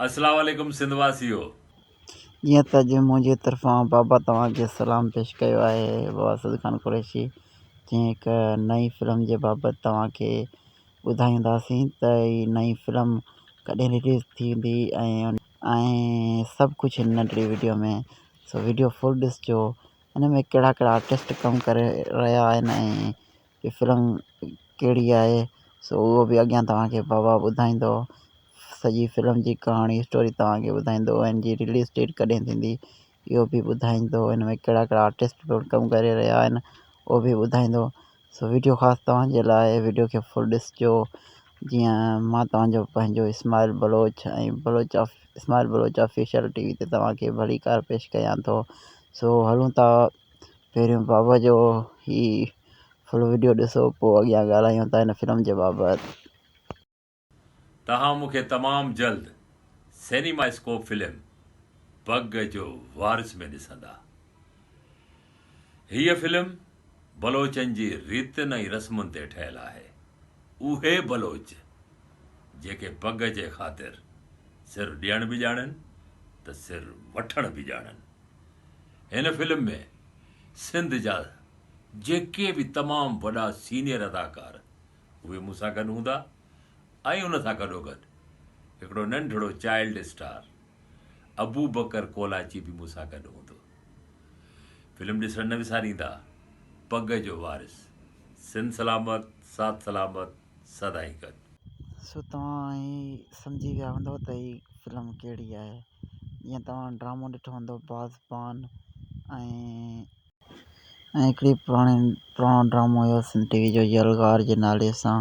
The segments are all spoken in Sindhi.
اسلام عليڪم سنڌ واسيو. جيئن ته اڄ منهنجي طرفان بابا توهان کي سلام پيش ڪيو آهي بابا اسد خان قريشي جنهن هڪ نئين فلم جي بابت توهان کي ٻڌائينداسين ته هي نئين فلم ڪڏهن رليز ٿيندي ۽ سڀ ڪجهه هن ننڍڙي وڊيو ۾ سو وڊيو فل ڏسجو ان ۾ ڪهڙا ڪهڙا آرٽسٽ ڪم ڪري رهيا آهن ۽ هي فلم ڪهڙي آهي سو اهو به اڳيان توهان کي بابا ٻڌائيندو سڄي فلم جي ڪهاڻي اسٽوري توهان کي ٻڌائيندو ۽ ان جي رليز ڊيٽ ڪڏهن ٿيندي اهو به ٻڌائيندو ان ۾ ڪهڙا ڪهڙا آرٽسٽ به ڪم ڪري رهيا آهن اهو به ٻڌائيندو سو وڊيو خاص توهان جي لاء آهي وڊيو کي فل ڏسجو جيئن مان توهان جو پنهنجو Ismail Baloch ۽ Baloch of Ismail Baloch official T V تي توهان کي ڀليڪار پيش ڪيان ٿو سو هلون ٿا پهريون بابا جو هي فل وڊيو ڏسو پوء اڳيان ڳالهايون ٿا هن فلم جي بابت. توهان مون کي تمام جلد سينيما اسڪوپ فلم پڳ جو وارث ۾ ڏسندا. هيء فلم بلوچن جي ريتن ۽ رسمن تي ٺهيل آهي. اهي بلوچ جيڪي پڳ جي خاطر سر ڏيڻ به ڄاڻن ته سر وٺڻ به ڄاڻن. هن فلم ۾ سنڌ جا جيڪي به تمام وڏا سينيئر اداڪار اهي مون سان گڏ هوندا ۽ ان سان گڏوگڏ هڪڙو ننڍڙو چائلڊ اسٽار ابوبڪر ڪولاچي به مون سان گڏ هوندو. فلم ڏسڻ نه وساريندا. پڳ جو وارث. سنڌ سلامت ساٿ سلامت سدائين گڏ. سو توهان هي سمجهي ويا هوندؤ ته هي فلم ڪهڙي آهي. جيئن توهان ڊرامو ڏٺو هوندو بازبان ۽ ۽ هڪڙي پراڻي پراڻو ڊرامو هيو سنڌ ٽي وي جو يلغار جي نالي سان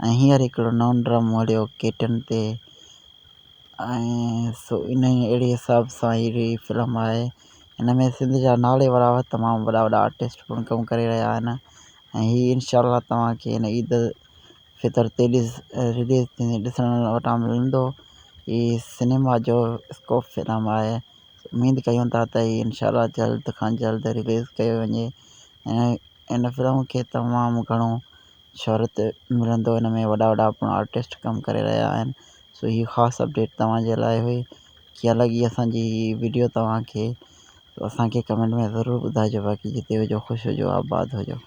۽ هينئر هڪڙو نئون ڊرامو هليو ڪيٽن تي ۽ سو ان اهڙي حساب سان هي فلم آهي هن ۾ سنڌ جا نالي وارا تمام وڏا وڏا آرٽسٽ پڻ ڪم ڪري رهيا آهن ۽ هي انشاء الله توهان کي هن عيد فطر تي رليز ٿيندي ڏسڻ وٽان ملندو هي سئنيما جو اسڪوپ فلم آهي اميد ڪيون ٿا ته هي انشاء الله جلد کان جلد رليز ڪيو وڃي ۽ ان فلم کي تمام گهڻو شهرت ملندو ان ۾ وڏا وڏا پڻ آرٽسٽ ڪم ڪري رهيا آهن سو هي خاص اپڊيٽ توهان جي لاء هئي ڪيئن لڳي اسان جي هي وڊيو توهان کي اسان کي ڪمينٽ ۾ ضرور ٻڌائجو باقي جتي هجو خوش هجو آباد هجو.